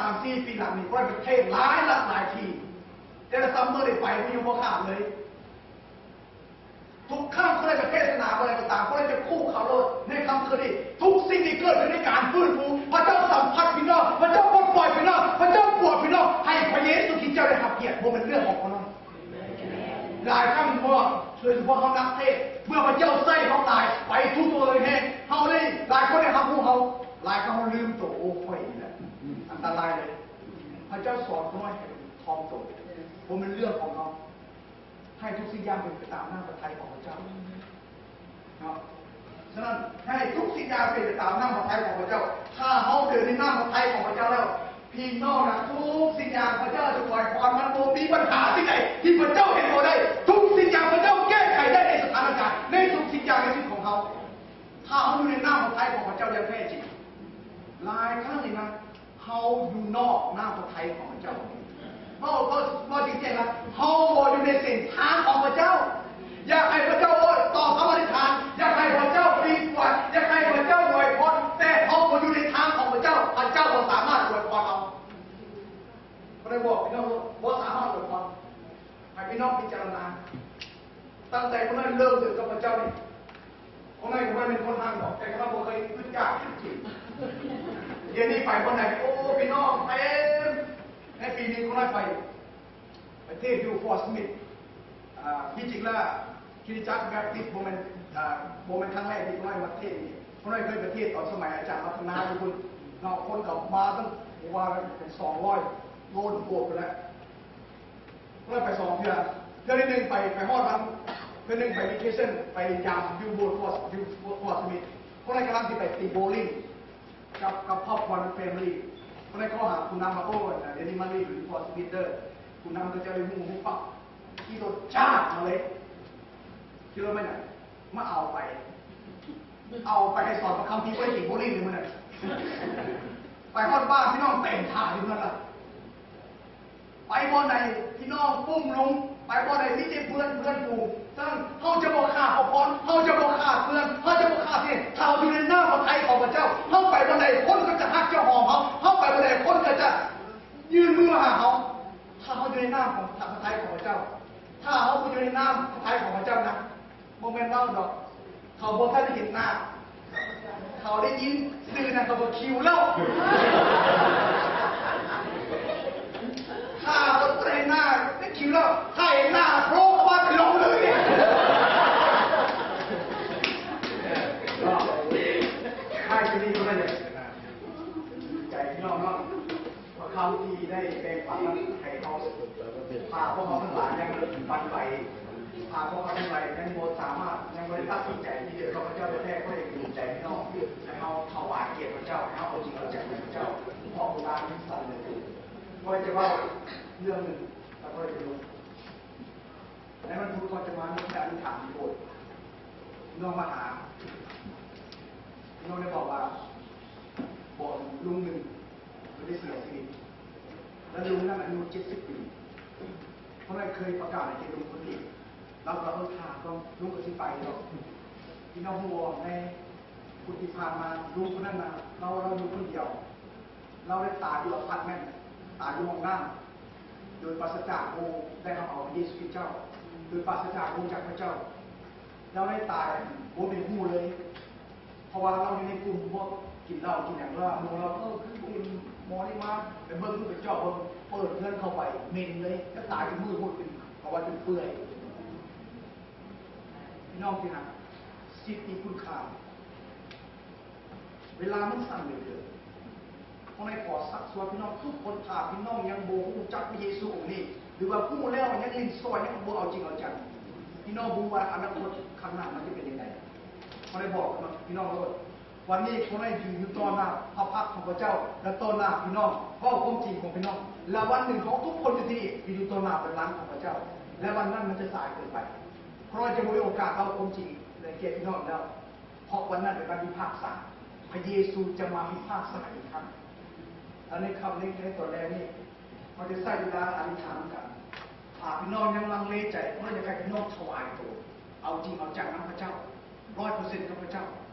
ສາມສີ່ປີຫຼັງນີ້ ຂ້ອຍໄປເທດຫຼາຍລັດຫຼາຍທີ່ ແຕ່ລະຊັມເມີໄດ້ໄປ ມັນຍັງບໍ່ຂ້າມເລີຍ. ທຸກຄັ້ງຂ້ອຍໄປເທດສະໜາບ່ອນໃດກໍຕາມ ຂ້ອຍຈະຄຸກເຂົາໂລດໃນຄ່ຳຄືນນີ້. ທຸກສິ່ງທີ່ເກີດຂຶ້ນໃນການຟື້ນຟູ, ພະເຈົ້າສຳຜັດພີ່ນ້ອງ, ພະເຈົ້າປົດປ່ອຍພີ່ນ້ອງ, ພະເຈົ້າປວດພີ່ນ້ອງ, ໃຫ້ພະເຢຊູຄຣິດເຈົ້າໄດ້ຮັບກຽດ, ບໍ່ແມ່ນເລື່ອງຂອງຄົນ. ຫຼາຍຄັ້ງເມື່ອ ໂດຍສະເພາະເຮົານັກເທດ ເມື່ອພະເຈົ້າໃຊ້ເຮົາຫຼາຍໄປທຸກໂຕເລີຍແຮງ ເຮົາໄດ້ ຫຼາຍຄົນໄດ້ຮັບຮູ້ເຮົາ ຫຼາຍຄັ້ງເຮົາລືມໂຕ. ໂອ້ ຂ້ອຍນີ້ແຫຼະ ອັນຕະລາຍເລີຍ. ພະເຈົ້າສອນຂ້ານ້ອຍໃຫ້ຖ່ອມໂຕ ບໍ່ແມ່ນເລື່ອງຂອງເຮົາ. ໃຫ້ທຸກສິ່ງຢ່າງເປັນໄປຕາມນ້ຳພະໄທຂອງພະເຈົ້າເນາະ. ສະນັ້ນ ໃຫ້ທຸກສິ່ງຢ່າງເປັນໄປຕາມນ້ຳພະໄທຂອງພະເຈົ້າ. ຖ້າເຮົາເດີນໃນນ້ຳພະໄທຂອງພະເຈົ້າແລ້ວ ພີ່ນ້ອງນະ ທຸກສິ່ງຢ່າງພະເຈົ້າຈະອວຍພອນ. ມັນບໍ່ມີບັນຫາສິ່ງໃດທີ່ພະເຈົ້າເຮັດບໍ່ໄດ້. ທຸກສິ່ງຢ່າງພະເຈົ້າແກ້ໄຂໄດ້ໃນສະຖານະການ ໃນທຸກສິ່ງຢ່າງໃນຊີວິດຂອງເຮົາ. ຖ້າເຮົາຢູ່ໃນນ້ຳພະໄທຂອງພະເຈົ້າຢ່າງແທ້ຈິງ. ຫຼາຍຄັ້ງນີ້ນະ ເຮົາຢູ່ນອກນ້ຳພະໄທຂອງພະເຈົ້າ. ເວົ້າ ເວົ້າ ເວົ້າຈິງໆລະ ເຮົາບໍ່ຢູ່ໃນເສັ້ນທາງຂອງພະເຈົ້າ. ຢາກໃຫ້ພະເຈົ້າເອີ ຕອບຄຳອະທິຖານ, ຢາກໃຫ້ພະເຈົ້າປີກວາດ, ຢາກໃຫ້ພະເຈົ້າອວຍພອນ, ແຕ່ເຮົາບໍ່ຢູ່ໃນທາງຂອງພະເຈົ້າ, ພະເຈົ້າບໍ່ສາມາດອວຍພອນເຮົາ. ບໍ່ໄດ້ບອກພີ່ນ້ອງ ບໍ່ສາມາດອວຍພອນ. ໃຫ້ພີ່ນ້ອງພິຈາລະນາ. ຕັ້ງແຕ່ຄົນນັ້ນເລີ່ມເດີນກັບພະເຈົ້ານີ້ ຄົນນັ້ນກໍບໍ່ແມ່ນຄົນຮັ່ງດອກ, ແຕ່ຄົນນັ້ນບໍ່ເຄີຍອຶດຢາກກິນ. ດຽວນີ້ໄປບ່ອນໃດ ໂອ້ ພີ່ນ້ອງເຕັມ. ໃນປີໜຶ່ງຄົນນັ້ນໄປ ໄປເທດຢູ່ຟອດສະມິດ. ອາ ທີ່ຈິງແລ້ວຄຣິສຕະຈັກແບບຕິດບໍ່ແມ່ນ ອາ ບໍ່ແມ່ນຄັ້ງແລກທີ່ຄົນນັ້ນມາເທດນີ້. ຄົນນັ້ນເຄີຍໄປເທດຕອນສະໄໝອາຈານວັດທະນາຢູ່ພຸ້ນເນາະ, ຄົນກໍມາຕັ້ງ ວ່າເປັນສອງຮ້ອຍໂລນໂກດພຸ້ນແຫຼະ. ຂ້ອຍໄປສອງເທື່ອ. ເທື່ອທີໜຶ່ງໄປ ໄປຮອດວັນ, ເທື່ອໜຶ່ງໄປເວເຄຊັນ ໄປຢາມຢູ່ໂບດ Fort ຢູ່ Fort Smith. ຂ້ອຍກຳລັງຊິໄປຕີໂບລິງກັບ ກັບຄອບຄົວ Family. ຂ້ອຍໂທຫາຜູ້ນຳວ່າ ໂອ້ຍ ດຽວນີ້ມາຫຼິ້ນຢູ່ Fort Smith ເດີ. ຜູ້ນຳເຂົາເຈົ້າໄດ້ຮູ້ ຮູ້ປັບ ຂີ່ລົດຈາດມາເລີຍ. ຂີ່ລົດມາຫຍັງ? ມາເອົາໄປ ເອົາໄປໃຫ້ສອນພະຄຳພີ ບໍ່ໄດ້ຕີໂບລິງເລີຍມື້ນັ້ນ. ໄປຮອດບ້ານ ພີ່ນ້ອງເຕັມທ່າຢູ່ນັ້ນລະ. ໄປບ່ອນໃດພີ່ນ້ອງປຸ້ມລຸງ, ໄປບ່ອນໃດມີແຕ່ເພື່ອນ ເພື່ອນຝູງ. ສະນັ້ນ ເຮົາຈະບໍ່ຂາດພະພອນ, ເຮົາຈະບໍ່ຂາດເພື່ອນ, ເຮົາຈະບໍ່ຂາດເສຍ. ຖ້າເຮົາຢູ່ໃນນ້ຳພະໄທຂອງພະເຈົ້າ, ເຮົາໄປບ່ອນໃດຄົນກໍຈະຮັກຈະຫອມເຮົາ, ເຮົາໄປບ່ອນໃດຄົນກໍຈະຍື່ນມືມາຫາເຮົາ. ຖ້າເຮົາຢູ່ໃນນ້ຳຂອງພະໄທຂອງພະເຈົ້າ, ຖ້າເຮົາບໍ່ຢູ່ໃນນ້ຳພະໄທຂອງພະເຈົ້ານະ, ບໍ່ແມ່ນເວົ້າດອກ. ເຂົາບໍ່ທັນໄດ້ເຫັນໜ້າ, ເຂົາໄດ້ຍິນຊື່ນັ້ນ ເຂົາກໍຄິວແລ້ວ. ຖ້າບໍ່ໄດ້ເຫັນໜ້າ ໄດ້ຄິວແລ້ວ. ຖ້າເຫັນໜ້າ ໂພຣເຂົ້າມາເປັນລົມເລີຍ. ໃຫ້ທີ່ນີ້ເທົ່ານັ້ນແຫຼະ. ໃຈພີ່ນ້ອງເນາະ. ພະຄຳທີ່ໄດ້ແບ່ງປັນໃຫ້ເຮົາ, ຖ້າພວກເຮົາທັງຫຼາຍຍັງຫຼັ່ນໄປ, ຖ້າພວກເຮົາທັງຫຼາຍຍັງບໍ່ສາມາດ, ຍັງບໍ່ໄດ້ຕັດສິນໃຈທີ່ເດີນກັບພະເຈົ້າແທ້ໆ, ກໍຢາກເຫັນໃຈພີ່ນ້ອງ ໃຫ້ເຮົາຖວາຍກຽດພະເຈົ້າ, ໃຫ້ເຮົາເອົາຈິງເອົາຈັງໃນພະເຈົ້າ, ເພາະເວລາມັນສັ້ນເຫຼືອເກີນ. ຂ້ອຍຈະເວົ້າເລື່ອງໜຶ່ງ ແລ້ວຂ້ອຍຈະລົງ. ໃນວັນພຸດກ່ອນຈະມາ ນ້ອງໄດ້ອະທິຖານທີ່ໂບດ. ນ້ອງມາຫາ, ນ້ອງໄດ້ບອກວ່າ ບອກລຸງໜຶ່ງ ເພິ່ນໄດ້ເສຍຊີວິດ ແລະ ລຸງນັ້ນອາຍຸເຈັດສິບປີ. ເພາະນັ້ນເຄີຍປະກາດໃຫ້ແກ່ລຸງຄົນນີ້, ລາວກໍເອີ ຖ້າຕ້ອງ ລຸງກໍຊິໄປດອກ. ພີ່ນ້ອງຮູ້ບໍ່ ໃນພຸດທີ່ຜ່ານມາ ລຸງຄົນນັ້ນນະ ລາວ ລາວຢູ່ຄົນດຽວ. ລາວໄດ້ຕາຍຢູ່ອາພາດເມັນ, ຕາຍຢູ່ຫ້ອງນ້ຳ ໂດຍປາສະຈາກຜູ້ໄດ້ຮັບເອົາພະເຢຊູຄຣິດເຈົ້າ, ໂດຍປາສະຈາກຮູ້ຈັກພະເຈົ້າ. ລາວໄດ້ຕາຍບໍ່ມີຜູ້ຮູ້ເລີຍ, ເພາະວ່າລາວຢູ່ໃນກຸ່ມພວກກິນເຫຼົ້າກິນຫຍັງ, ລາວ ໝູ່ລາວ ເອີ ຄືບໍ່ເຫັນໝໍນີ້ມາ. ໄປເບິ່ງ ໄປເຈາະເບິ່ງ, ເປີດເຮືອນເຂົ້າໄປ ເໝັນເລີຍ, ລາວຕາຍຈົນມືຫຸດເປັນ ເຂົາວ່າຈົນເປື່ອຍ. ພີ່ນ້ອງທີ່ຮັກ, ສິດມີຄຸນຄ່າ. ເວລາມັນສັ້ນເຫຼືອເກີນ. ເພາະນັ້ນ ຂໍຊັກຊວນພີ່ນ້ອງທຸກຄົນ, ຖ້າພີ່ນ້ອງຍັງບໍ່ຮູ້ຈັກພະເຢຊູອົງນີ້ ຫຼືວ່າຮູ້ແລ້ວຍັງຫຼິ້ນຊອຍ, ຍັງບໍ່ເອົາຈິງເອົາຈັງ, ພີ່ນ້ອງບໍ່ຮູ້ວ່າອະນາຄົດຂ້າງໜ້າມັນຈະເປັນຈັ່ງໃດ. ຂໍໄດ້ບອກພີ່ນ້ອງໂລດ, ວັນນີ້ຂໍໄດ້ຢືນຢູ່ຕໍ່ໜ້າພະພັກຂອງພະເຈົ້າ ແລະ ຕໍ່ໜ້າພີ່ນ້ອງ, ເວົ້າຄວາມຈິງຂອງພີ່ນ້ອງ, ແລະ ວັນໜຶ່ງເຮົາທຸກຄົນຢູ່ທີ່ນີ້ ຈະຢູ່ຕໍ່ໜ້າບັນລັງຂອງພະເຈົ້າ, ແລະ ວັນນັ້ນມັນຈະສາຍເກີນໄປ. ເພາະວ່າຈະບໍ່ມີໂອກາດເລົ່າຄວາມຈິງໃນແກ່ພີ່ນ້ອງແລ້ວ. ເພາະວັນນັ້ນເປັນວັນພິພາກສາ, ພະເຢຊູຈະມາພິພາກສາອີກຄັ້ງ. ແລະ ໃນຄ່ຳໃນຕອນແລງນີ້ ເຮົາຈະໃຊ້ເວລາອະທິຖານນຳກັນ. ຖ້າພີ່ນ້ອງຍັງລັງເລໃຈ, ເຮົາຢາກໃຫ້ພີ່ນ້ອງຖວາຍໂຕ, ເອົາຈິງເອົາຈັງນຳພະເຈົ້າ, ຮ້ອຍເປີເຊັນກັບພະເຈົ້າ,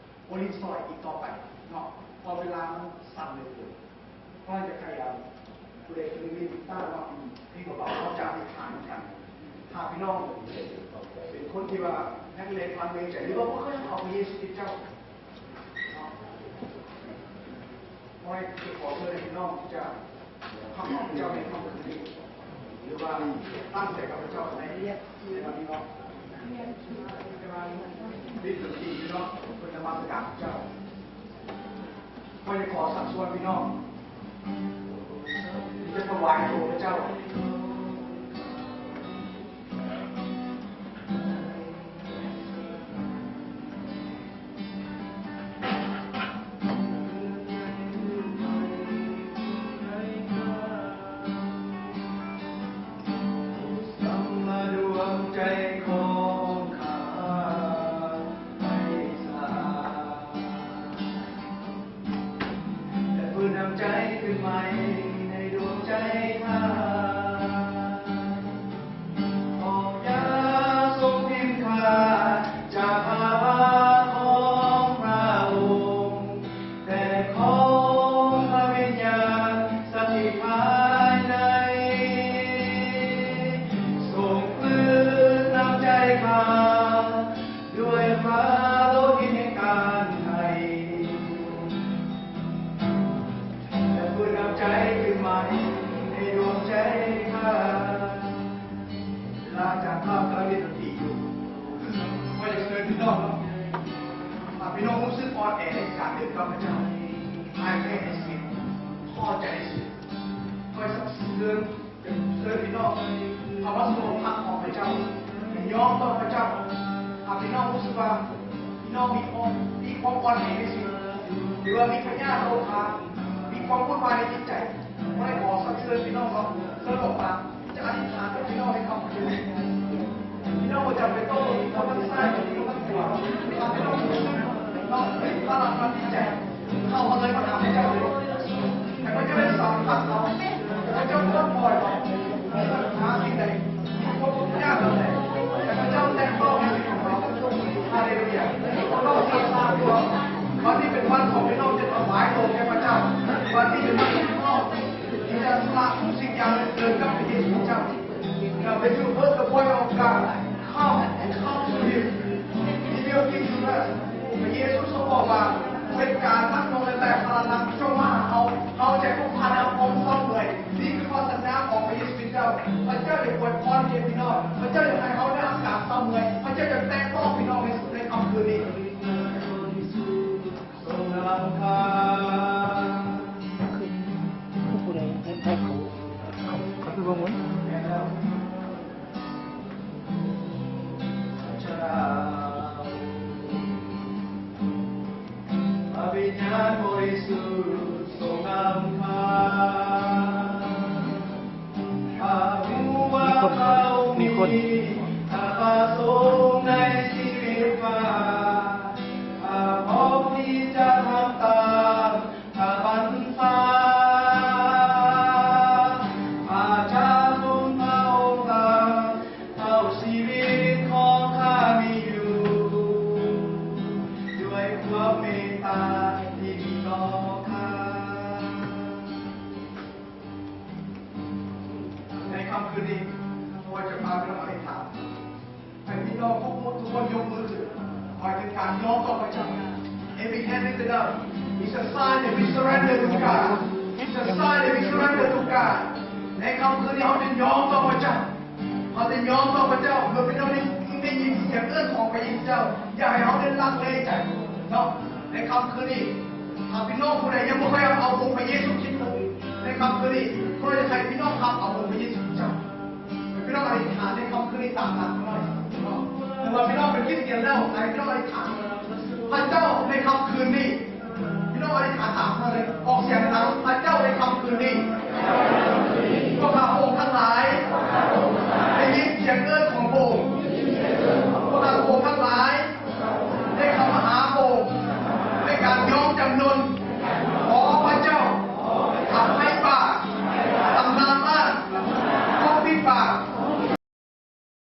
ບໍ່ຫຼິ້ນຊອຍອີກຕໍ່ໄປເນາະ, ເພາະເວລາມັນສັ້ນເຫຼືອເກີນ. ເຮົາຢາກໃຫ້ ເລກນິມິດຕາເນາະ ທີ່ພວກເຮົາຈະອະທິຖານນຳກັນ. ຖ້າພີ່ນ້ອງເປັນຄົນທີ່ວ່າຍັງເລກລັງເລໃຈ ຫຼືວ່າບໍ່ເຄີຍຮັບເອົາພະເຢຊູຄຣິດເຈົ້າເນາະ, ຂໍໃຫ້ ຂໍເຊີນໃຫ້ພີ່ນ້ອງທີ່ຈະຮັບເອົາພະເຈົ້າໃນຄ່ຳຄືນນີ້ ຫຼືວ່າຕັ້ງໃຈກັບພະເຈົ້າໃນ ໃນວັນນີ້ເນາະ. ເປັນທີ່ພີ່ນ້ອງເພິ່ນນະມັດສະການພະເຈົ້າ. ຂ້ອຍຂໍຊັກຊວນພີ່ນ້ອງທີ່ຈະຖວາຍໂຕພະເຈົ້າ. ແລະຟື້ນນຳໃຈຄືນໃໝ່ໃນດວງໃຈຂ້າ. ຂໍຢ່າຊົງຖິ້ມຂ້າຈາກພະພັກຂອງພະອົງ, ແຕ່ຂໍພະວິນຍານສະຖິດພາຍໃນ, ຊົງຟື້ນນຳໃຈຂ້າ ດ້ວຍພະໂລຫິດແຫ່ງການໄຖ່ ແລະຟື້ນນຳໃຈຄືນໃໝ່ໃນດວງໃຈຂ້າ. ເວລາອາຈານພາບກຳລັງເຮັດດົນຕີຢູ່ ຂ້ອຍຢາກເຊີນພີ່ນ້ອງເນາະ ຖ້າພີ່ນ້ອງຮູ້ສຶກອ່ອນແອໃນການເດີນກັບພະເຈົ້າ, ອາຍແທ້ໃນຊີວິດ, ທໍ້ໃຈໃນຊີວິດ, ຂ້ອຍສັກເຊີນ ເຊີນພີ່ນ້ອງເຂົ້າມາສູ່ພະພັກຂອງພະເຈົ້າ, ຍອມຕໍ່ພະເຈົ້າ. ຖ້າພີ່ນ້ອງຮູ້ສຶກວ່າພີ່ນ້ອງມີຄວາມ ມີຄວາມອ່ອນແອໃນຊີວິດ ຫຼືວ່າມີພະຍາດໂລຄາ, ມີຄວາມວຸ່ນວາຍໃນຈິດໃຈ, ຂ້ອຍຂໍສັກເຊີນພີ່ນ້ອງເນາະ, ເຊີນອອກມາຈະອະທິຖານກັບພີ່ນ້ອງໃນຄ່ຳຄືນນີ້. ພີ່ນ້ອງບໍ່ຈຳເປັນຕ້ອງມີຄວາມໝັ້ນໃຈ ຫຼືມີຄວາມກົວ. ຖ້າພີ່ນ້ອງຮູ້ສຶກເນາະ ມີພະລັງທາງຈິດໃຈ ເຂົ້າມາເລີຍ ມາຫາພະເຈົ້າເລີຍ. ໃຫ້ພະເຈົ້າໄດ້ສຳຜັດເຮົາ, ໃຫ້ພະເຈົ້າປົດປ່ອຍເຮົາ. ມີບັນຫາສິ່ງໃດ, ມີຄວາມທຸກຍາກອັນໃດ, ໃຫ້ພະເຈົ້າແຕະຕ້ອງໃນຊີວິດຂອງເຮົາ. ຮາເລລູຢາ. ເຮົາສັກສາຕົວ. ວັນນີ້ເປັນວັນຂອງພີ່ນ້ອງຈະຖວາຍໂຕແກ່ພະເຈົ້າ. ວັນນີ້ເປັນວັນຂອງພີ່ນ້ອງທີ່ຈະສະຫຼະທຸກສິ່ງຢ່າງ ເດີນກັບພະເຢຊູເຈົ້າ. Now when you heard the voice of God, come, come to him. He will give you rest. ພະເຢຊູຊົງບອກວ່າ ເປັນການນັບນົກແຕ່ພະລານາ ຈົ່ງມາຫາເຮົາ, ເຮົາຈະພານຳພວກເຮົາເມືອຍ. ນີ້ຄືຄຳສັນຍາຂອງພະເຢຊູຄຣິດເຈົ້າ. ພະເຈົ້າຢາກອວຍພອນແກ່ພີ່ນ້ອງ, ພະເຈົ້າຢາກໃຫ້ເຮົາໄດ້ຮັບການເຊົາເມື່ອຍ, ພະເຈົ້າຢາກແຕະຕ້ອງພີ່ນ້ອງໃນ ໃນຄ່ຳຄືນນີ້. ພະວິນຍານບໍລິສຸດຊົງນຳຂ້າ. ຂ້າຮູ້ວ່າຂ້າມີພະສົງໃນຊີວິດຂ້າ, ຂ້າພ້ອມທີ່ຈະທຳຕາມ ພະບັນຊາ ພະເຈົ້າຊົງພະອົງຕາມເທົ່າຊີວິດຂອງຂ້າມີຢູ່ ດ້ວຍຄວາມເມດຕາທີ່ມີຕໍ່ຂ້າ. ໃນຄ່ຳຄືນນີ້ ຂ້າພະເຈົ້າຈະພາເຮົາອະທິຖານ ໃຫ້ພີ່ນ້ອງທຸກຄົນ ທຸກຄົນຍົກມືຂຶ້ນ ໝາຍເຖິງການຍອມຕໍ່ພະເຈົ້າ. Every hand lifted up is a sign that we surrender to God. It's a sign that we surrender to God. ໃນຄ່ຳຄືນນີ້ເຮົາຈະຍອມຕໍ່ພະເຈົ້າ. ເຮົາຈະຍອມຕໍ່ພະເຈົ້າ. ເມື່ອພີ່ນ້ອງໄດ້ ໄດ້ຍິນສຽງເອີ້ນຂອງພະເຢຊູເຈົ້າ, ຢ່າໃຫ້ເຮົາໄດ້ລັງເລໃຈເນາະ. ໃນຄ່ຳຄືນນີ້ ຖ້າພີ່ນ້ອງຜູ້ໃດຍັງບໍ່ເຄີຍຮັບເອົາອົງພະເຢຊູຄຣິດເນາະ, ໃນຄ່ຳຄືນນີ້ ຂ້າຢາກໃຫ້ພີ່ນ້ອງຮັບເອົາອົງພະເຢຊູເຈົ້າ. ໃຫ້ພີ່ນ້ອງອະທິຖານໃນຄ່ຳຄືນນີ້ຕາມຫຼັງຂ້ານ້ອຍເນາະ. ຫຼືວ່າພີ່ນ້ອງເປັນຄຣິສຕຽນແລ້ວ, ໃຫ້ພີ່ນ້ອງອະທິຖານ. ພະເຈົ້າ ໃນຄ່ຳຄືນນີ້ ພີ່ນ້ອງອະທິຖານຕາມຂ້ານ້ອຍເລີຍ. ຂໍ